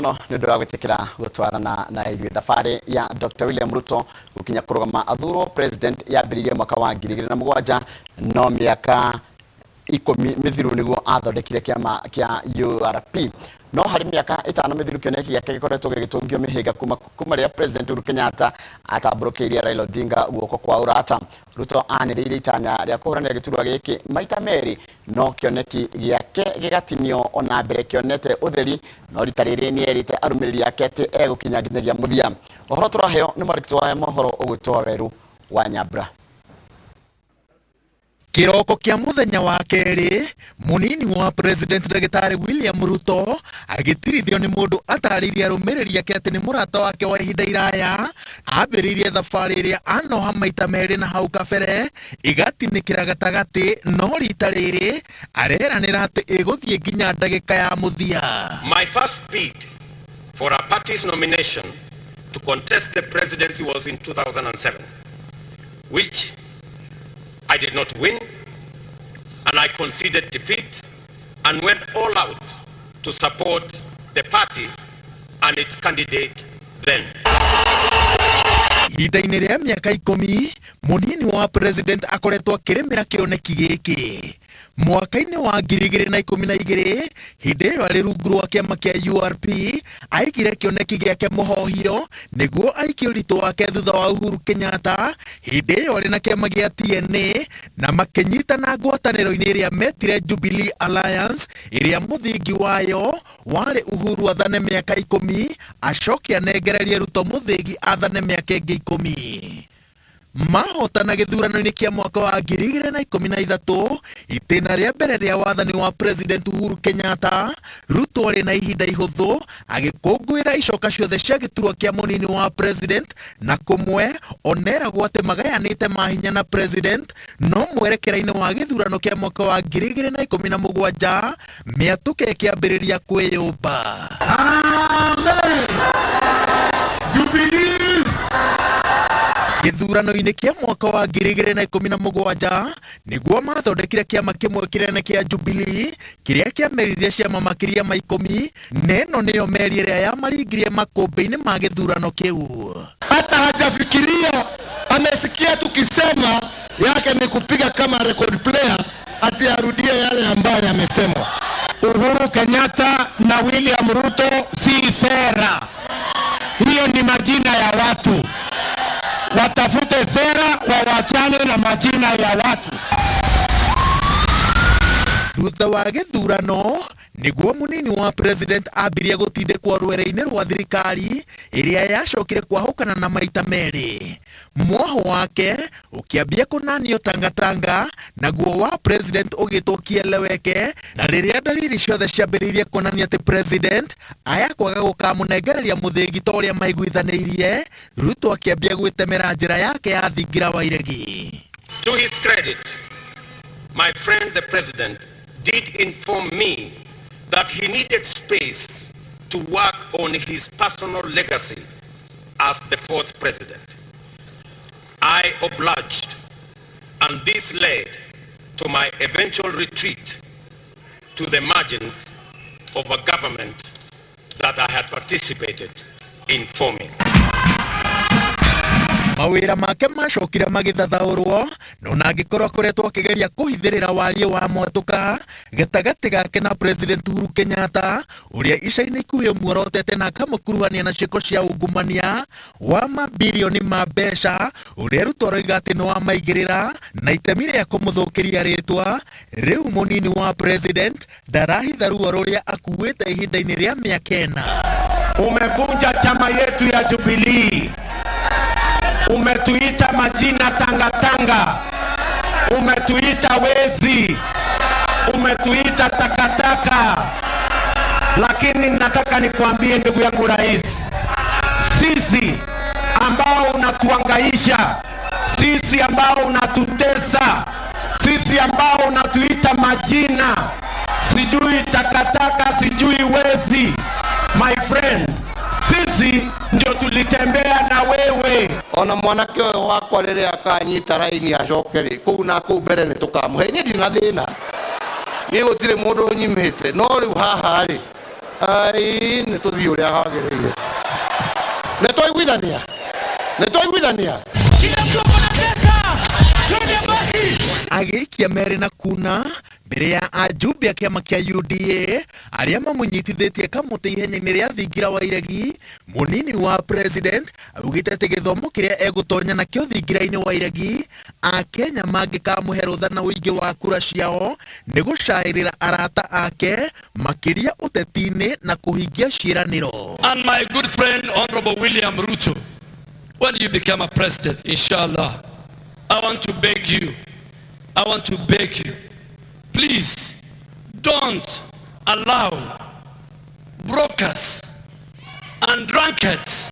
Mũno nĩ ũndũ wa gwĩtĩkĩra gũtwarana na ithuĩ. Thabarĩ ya Dr. William Ruto gũkinya kũrũgama athurwo president yambĩrĩirie mwaka wa 2007, no mĩaka 10 mĩthiru nĩguo athondekire kĩama kĩa URP. No harĩ mĩaka 5 mĩthiru, kĩoneki gĩake gĩkoretwo gĩgĩtũngio mĩhĩnga kuma rĩrĩa President Uhuru Kenyatta atambũrũkĩirie Raila Odinga guoko kwa ũrata. Ruto anĩrĩire itanya rĩa kũhũranĩra gĩturwa gĩkĩ maita merĩ, no kĩoneki gĩake gĩgatinio ona mbere kĩonete ũtheri. No rita rĩrĩ nĩ erĩte arũmĩrĩri ake atĩ egũkinya nginyagia mũthia. Ũhoro tũraheo nĩ mwandĩki wa mohoro ũgwĩtwo Waweru wa Nyambura. Kĩroko kĩa mũthenya wa kerĩ, mũnini wa President Ndagĩtarĩ William Ruto agĩtirithio nĩ mũndũ atarĩirie arũmĩrĩri ake atĩ nĩ mũrata wake wa ihinda iraya. Ambĩrĩirie thabarĩ ĩrĩa anoha maita merĩ na hau kabere ĩgatinĩkĩra gatagatĩ, no rita rĩrĩ areranĩra atĩ ĩgũthiĩ nginya ndagĩka ya mũthia. My first bid for a party's nomination to contest the presidency was in 2007, which I did not win, and I conceded defeat and went all out to support the party and its candidate then. Ihinda-inĩ rĩa mĩaka 10, mũnini wa president akoretwo akĩrĩmĩra kĩoneki gĩkĩ. Mwaka-inĩ wa 2012, hĩndĩ ĩyo arĩ rungu rwa kĩama kĩa URP, aigire kĩoneki gĩake mũhohio nĩguo aikie ũritũ wake thutha wa Uhuru Kenyatta, hĩndĩ ĩyo arĩ na kĩama gĩa TNA, na makĩnyitana ngwatanĩro-inĩ ĩrĩa metire Jubilee Alliance, ĩrĩa mũthingi wayo warĩ Uhuru athane mĩaka 10, acoke anengererie Ruto mũthĩgi athane mĩaka ĩngĩ 10. Mahotana gĩthurano-inĩ kĩa mwaka wa 2013, itĩna rĩa mbere rĩa wathani wa President Uhuru Kenyatta, Ruto arĩ na ihinda ihũthũ agĩkũngũĩra icoka ciothe cia gĩturwa kĩa mũnini wa President, na kũmwe oneragwo atĩ magayanĩte mahinya na President. No mwerekera-inĩ wa gĩthurano kĩa mwaka wa 2017, mĩatũka ĩkĩambĩrĩria kwĩyũmba. Gĩthurano-inĩ kĩa mwaka wa 2017 nĩguo mathondekire kĩama kĩmwe kĩnene kĩa Jubilee, kĩrĩa kĩameririe ciama makĩria ma 10, na ĩno nĩyo meri ĩrĩa yamaringirie makũmbĩ-inĩ ma gĩthurano kĩu. Hata hajafikiria, amesikia tukisema yake ni kupiga kama record player, ati arudie yale ambayo yamesemwa. Uhuru Kenyatta na William Ruto si sera, hiyo ni majina ya watu. Watafute sera, wawachane na majina ya watu. Thutha wa gĩthurano nĩguo mũnini wa president ambirie gũtindĩkwo rwere-inĩ rwa thirikari ĩrĩa yacokire kwahũkana na maita merĩ. Mwoho wake ũkĩambia kũnanio tangatanga, naguo wa president ũgĩtwo kieleweke, na rĩrĩa dalili ciothe ciambĩrĩirie kuonania atĩ president aya kwaga gũkamũnengereria mũthĩgi ta ũrĩa maiguithanĩirie, Ruto akĩambia gwĩtemera njĩra yake ya thingira wa iregi. To his credit, my friend the president did inform me that he needed space to work on his personal legacy as the fourth president. I obliged, and this led to my eventual retreat to the margins of a government that I had participated in forming. Mawĩra make macokire magĩthathaũrwo, no na angĩkorwo akoretwo akĩgeria kũhithĩrĩra wariĩ wa mwatũka gatagatĩ gake na President Uhuru Kenyatta, ũrĩa ica-inĩ ikuhĩ muorotete na akamũkuruhania na ciĩko cia ungumania wa mabirioni ma mbeca, ũrĩa Ruto aroiga atĩ nĩ wamaigĩrĩra na itemi rĩa kũmũthũkĩria rĩtwa, rĩu mũnini wa President ndarahitha ruo rũrĩa akuĩte ihinda-inĩ rĩa mĩaka 4. Umevunja chama yetu ya Jubilee, umetuita majina tangatanga, umetuita wezi, umetuita takataka, lakini nataka nikwambie ndugu yangu rais, sisi ambao unatuangaisha, sisi ambao unatutesa, sisi ambao unatuita majina, sijui takataka, sijui wezi, my friend, sisi ndio tulitembea na wewe. Ona mwanake ũyũ wakwa rĩrĩa akanyita raini acoke rĩ, kũu na kũu mbere nĩ tũkamũhe. Niĩ ndirĩ na thĩna, niĩ gũtirĩ mũndũ ũnyimĩte, no rĩu haha rĩ, Ai, nĩ tũthiĩ ũrĩa hagĩrĩire. Nĩ twaiguithania, nĩ twaiguithania. Kila mtu ako na pesa, twende basi. Agĩikia merĩ na kuna mbere ya ajumbe a kĩama kĩa UDA arĩa mamũnyitithĩtie kamũtĩ ihenya-inĩ rĩa thingira wa iregi. Mũnini wa president augĩte atĩ gĩthomo kĩrĩa egũtonya nakĩo thingira-inĩ wa iregi, akenya mangĩkamũhe rũtha na ũingĩ wa kura ciao, nĩ gũcaĩrĩra arata ake makĩria ũteti-inĩ na kũhingia ciĩranĩro. And my good friend, Honorable William Ruto, when you become a president, inshallah, I want to beg you, I want to beg you, please don't allow brokers and drunkards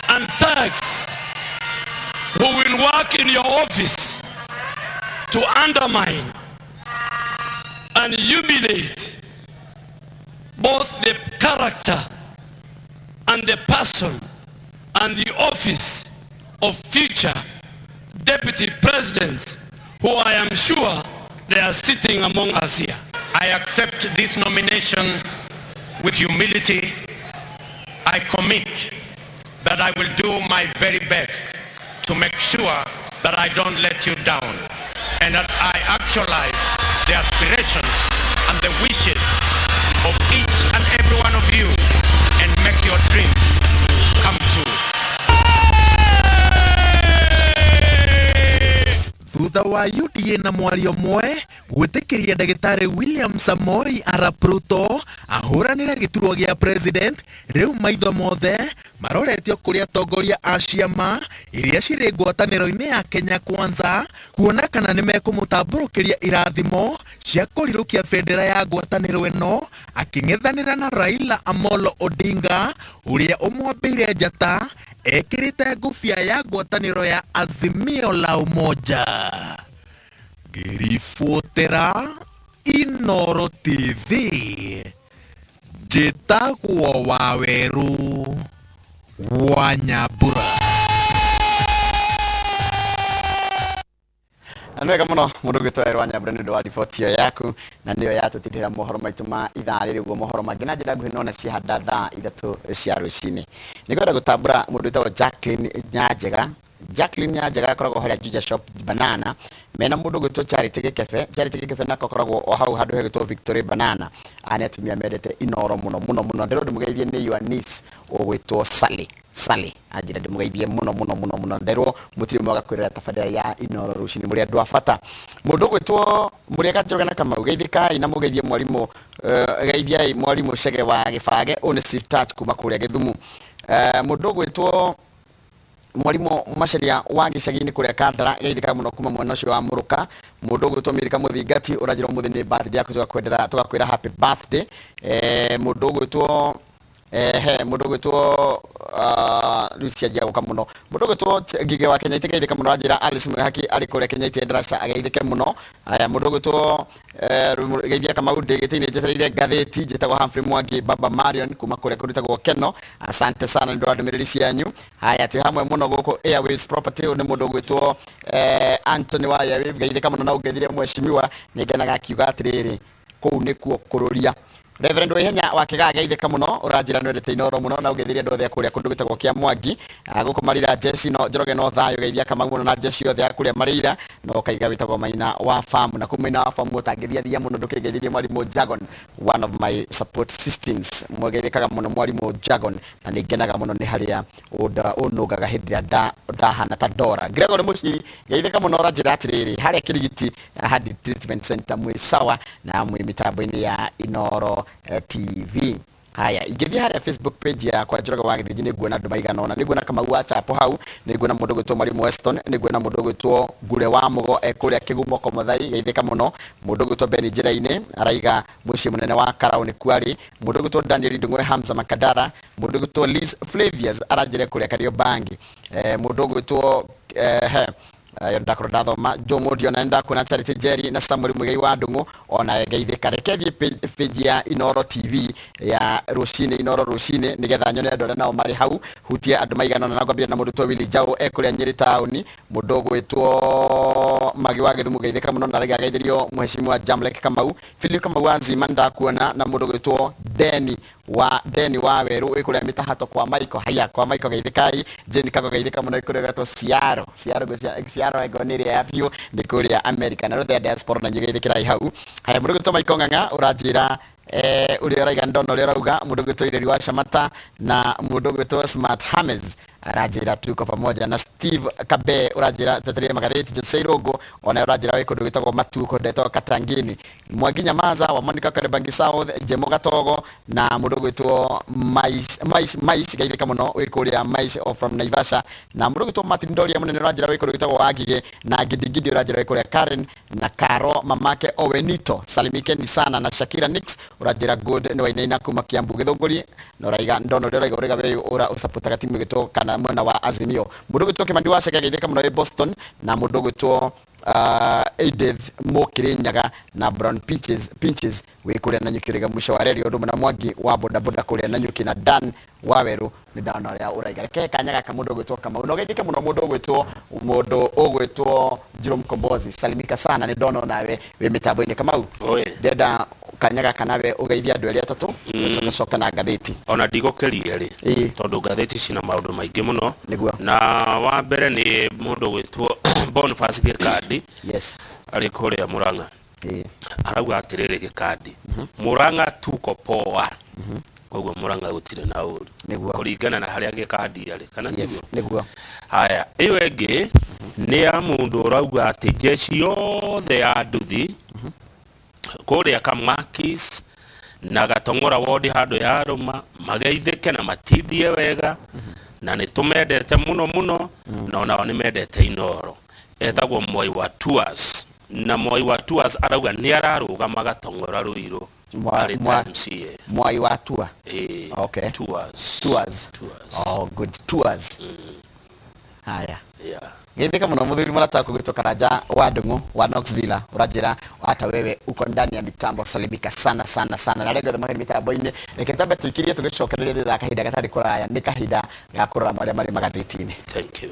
and thugs who will work in your office to undermine and humiliate both the character and the person and the office of future deputy presidents who I am sure they are sitting among us here. I accept this nomination with humility. I commit that I will do my very best to make sure that I don't let you down and that I actualize the aspirations and the wishes of each and every one of you and make your dreams come true. Thutha wa UDA na mwario mwe gwĩtĩkĩria ndagĩtarĩ William Samoei Arap Ruto ahũranĩre gĩturwa gĩa president, rĩu maitho mothe maroretio kũrĩ atongoria a ciama iria cirĩ ngwatanĩro-inĩ ya Kenya Kwanza kuona kana nĩ mekũmũtambũrũkĩria irathimo cia kũrirũkia bendera ya ngwatanĩro ĩno akĩng'ethanĩra na Raila Amolo Odinga, ũrĩa ũmwambĩire njata ekĩrĩte ngũbia ya ngwatanĩro ya Azimio la Umoja. Ngĩribotera Inoro TV, njĩtagwo Wawerũ wa Nyambura. Na nĩ wega mũno mũndũ ũgĩtwo Werũ wa Nyambura nĩ ũndũ wa riboti ĩyo yaku, na nĩyo yatũtindĩra mohoro maitũ ma ithaa rĩrĩ. Ũguo mohoro mangĩ na njĩra nguhĩ nona ciahanda thaa 3 cia rũcinĩ. Nĩngwenda gũtambũra mũndũ wĩtagwo Jacqueline Nyanjega. Jacqueline Nyanjega akoragwo harĩa Juja Shop Banana mena mũndũ ũgwĩtwo Charity Gĩkebe. Charity Gĩkebe nako akoragwo o hau handũ hegwĩtwo Victory Banana. Aya nĩ atumia mendete Inoro mũno mũno mũno. Ndĩrona ndĩmũgeithie nĩ your niece ũgwĩtwo Sally. Sally anjĩra ndĩmũgeithie mũno mũno mũno mũno. Nderwo mũtirĩ mwaga kwĩrora tabarĩra ya Inoro rũcinĩ, mũrĩ andũ a bata. Mũndũ ũgwĩtwo Mũrĩega Njoroge na Kamau, geithĩkai na mũgeithie mwarimũ, geithiai mwarimũ Chege wa Gĩbage. Ũyũ nĩ Steve Touch kuma kũrĩa Gĩthumu. Mũndũ ũgwĩtwo mwarimũ Macharia wa gĩcagi-inĩ kũrĩa Kandara, geithĩka mũno kuma mwena ũcio wa Mũrũka. Mũndũ ũgwĩtwo Mĩrika Mũthingati, ũranjĩra ũmũthĩ nĩ birthday yaku, tũgakwendera, tũgakwĩra happy birthday. Mũndũ ũgwĩtwo ehe mũndũ ũgwĩtwo rĩu cianjia gũka mũno. Mũndũ ũgwĩtwo Ngige wa Kenya itegeithĩka mũno, anjĩra Alice Mwĩhaki arĩ kũrĩa Kenya ite ndaraca, ageithĩke mũno. Aya, mũndũ ũgwĩtwo geithia Kamau ndĩ gĩtĩ-inĩ njetereire ngathĩti, njĩtagwo Humphrey Mwangi Baba Marion kuma kũrĩa kũrutagwo Keno. Asante sana nĩ ũndũ wa ndũmĩrĩri cianyu. Haya, twĩ hamwe mũno gũkũ Airwaves Property. Ũyũ nĩ mũndũ ũgwĩtwo Anthony wa Airwaves, geithĩka mũno na ũngeithire mheshimiwa. Nĩ ngenaga akiuga atĩrĩrĩ, kũu nĩkuo kũrũria. Reverend Waihenya wa Kĩgaa, geithĩka mũno, ũranjĩra nĩwendete Inoro mũno na ũgeithirie andũ othe a kũrĩa kũndũ gwĩtagwo kĩa Mwangi. Gũkũ Marira Jeci no Njoroge no thayũ, geithia Kamau mũno na Jeci othe a kũrĩa Marira, na ũkaiga wĩtagwo Maina wa Famu, na kũu Maina wa Famu ũtangĩthia thia mũno ndũkĩngeithirie mwarimũ Jagon, one of my support systems. Mwageithĩkaga mũno mwarimũ Jagon, na nĩ ngenaga mũno nĩ harĩa ũnũngaga hĩndĩ ĩrĩa ndahana ta Dora. Gregory Mũciri, geithĩka mũno, ũranjĩra atĩrĩrĩ, harĩa Kĩrigiti Hadi Treatment Center mwĩ sawa na mwĩ mĩtambo-inĩ ya Inoro TV. Haya, ingĩthiĩ harĩa Facebook page yakwa Njoroge wa Gĩthĩnji, nĩ nguona andũ maigana ũna. Nĩ nguona Kamau wa Chapo hau, nĩ nguona mũndũ ũgwĩtwo Mwalimu Weston, nĩ nguona mũndũ ũgwĩtwo Ngure wa Mũgo e kũrĩa Kĩgumo Komothai, geithĩka mũno. Mũndũ ũgwĩtwo Ben Njĩra-inĩ araiga mũciĩ mũnene wa Karau nĩ kuarĩ. Mũndũ ũgwĩtwo Daniel Ndung'we Hamza Makadara, mũndũ ũgwĩtwo Liz Flavius aranjĩra kũrĩa Kariobangi. Mũndũ ũgwĩtwo he ayo ndakorwo ndathoma Joe Modio, na ndakuona Charity Jerry na Samuel Muigai wa Ndung'u, ona ngeithĩka. Reke thiĩ page ya Inoro TV ya rũcinĩ, Inoro rũcinĩ, nĩgetha nyone andũ arĩa nao marĩ hau, hutie andũ maigana ũna, na ngwambĩrĩria na mũndũ ũgwĩtwo Willy Njau e kũrĩa Nyĩrĩ taũni, mũndũ ũgwĩtwo gwĩtwo Magi wa Gĩthumo, geithĩka mũno, na rĩngĩ ageithĩrio Mheshimiwa Jamlek Kamau, Philip Kamau wa Nzima, ndakuona, na mũndũ gwĩtwo Deni wa Deni wa Weru wĩ kũrĩa mĩtahato kwa Michael, haya kwa Michael, geithĩkai. Jane Kago, geithĩka mũno, kũrĩa gwĩtwo Ciaro Ciaro Ciaro ego nĩ ĩrĩa ya biũ nĩ kũrĩa America, na rothe diaspora na inyuĩ geithĩkĩrai hau. Haya, mũndũ gwĩtwo Michael Ng'ang'a ũranjĩra ũrĩa ũraiga, ndona ũrĩa ũrauga. Mũndũ gwĩtwo Ireri wa Shamata na mũndũ gwĩtwo Smart Hames aranjĩra tuko pamoja, na Steve Kabe ũranjĩra twetereire magathĩti. Jose Irũngũ ona ũranjĩra wĩ kũndũ gwĩtagwo Matu, kũndũ gwĩtagwo Katangini. Mwangi Nyamaza wa Monica, Kariobangi South, Jemo Gatogo na mũndũ gwĩtwo Maish Maish Maish, geithĩka mũno, wĩ kũrĩa Maish from Naivasha, na mũndũ gwĩtwo Martin Ndoria mũnene ũranjĩra wĩ kũndũ gwĩtagwo Wangigĩ, na Gidigidi ũranjĩra wĩ kũrĩa Karen, na Karo mamake Owenito, salimikeni sana, na Shakira Nix ũranjĩra good, nĩ wainaina kuma Kiambu Gĩthũngũri, na ũraiga ndona ũrĩa ũraiga ũraiga we ũra ũsupportaga timu ĩgĩtwo kana mwena wa Azimio. Mũndũ gwĩtwo Kĩmani wa Chege, geithĩka mũno, wĩ Boston, na mũndũ gwĩtwo Edith Mũkĩrĩnyaga na Brown Pinches Pinches wĩ kũrĩa Nanyuki, ũraiga mũico wa reri ũndũ ũmwe na Mwangi wa bodaboda kũrĩa Nanyuki, na Dan wa Werũ, nĩ ndona ũrĩa ũraiga. Reke kanya gaka mũndũ ũgwĩtwo Kamau na ũgeithĩke mũno. Mũndũ ũgwĩtwo Njirũ Mkombozi, salimika sana, nĩ ndona onawe wĩ mĩtambo-inĩ. Kamau. Oi. Ndĩrenda kanya gaka nawe ũgeithie andũ erĩ atatũ, ũcoke na ngathĩti. Ona ndigũkĩria rĩ, tondũ ngathĩti cina maũndũ maingĩ mũno. Na wa mbere nĩ mũndũ gwĩtwo Boniface Gĩkandi, arĩ kũrĩa Murang'a. Arauga atĩrĩrĩ, Gĩkandi, "Murang'a tuko poa." Koguo Murang'a gũtirĩ na ũru kũringana na harĩa Gĩkandi arĩ, kana tiguo? Nĩguo. Haya, ĩyo ĩngĩ nĩ ya mũndũ ũrauga atĩ jeshi yothe ya nduthi kũrĩa Kamakis na Gatong'ora ward handũ ya Rũma mageithĩke na matindie wega, na nĩ tũmendete mũno mũno, na onao nĩ mendete Inoro. Etagwo Mwai wa Tours, na Mwai wa Tours arauga nĩ ararũgama Gatong'ora Ruiru arĩ ta MCA. Mwai wa Tua. Ĩĩ. Tours. Tours. Tours. Oh, good, Tours. Haya. Geithĩka mũno, mũthuri mũrata kũgĩtwo Karanja wa Ndung'u wa Knoxville, ũranjĩra hata wewe uko ndani ya mitambo, salimika sana sana sana, na rĩngĩ othe mahĩrĩ mitambo-inĩ. Reke twambe tũikirie, tũgĩcokereria thutha wa kahinda gatarĩ kũraya, nĩ kahinda ga kũrora marĩa marĩ magathĩti-inĩ. Thank you.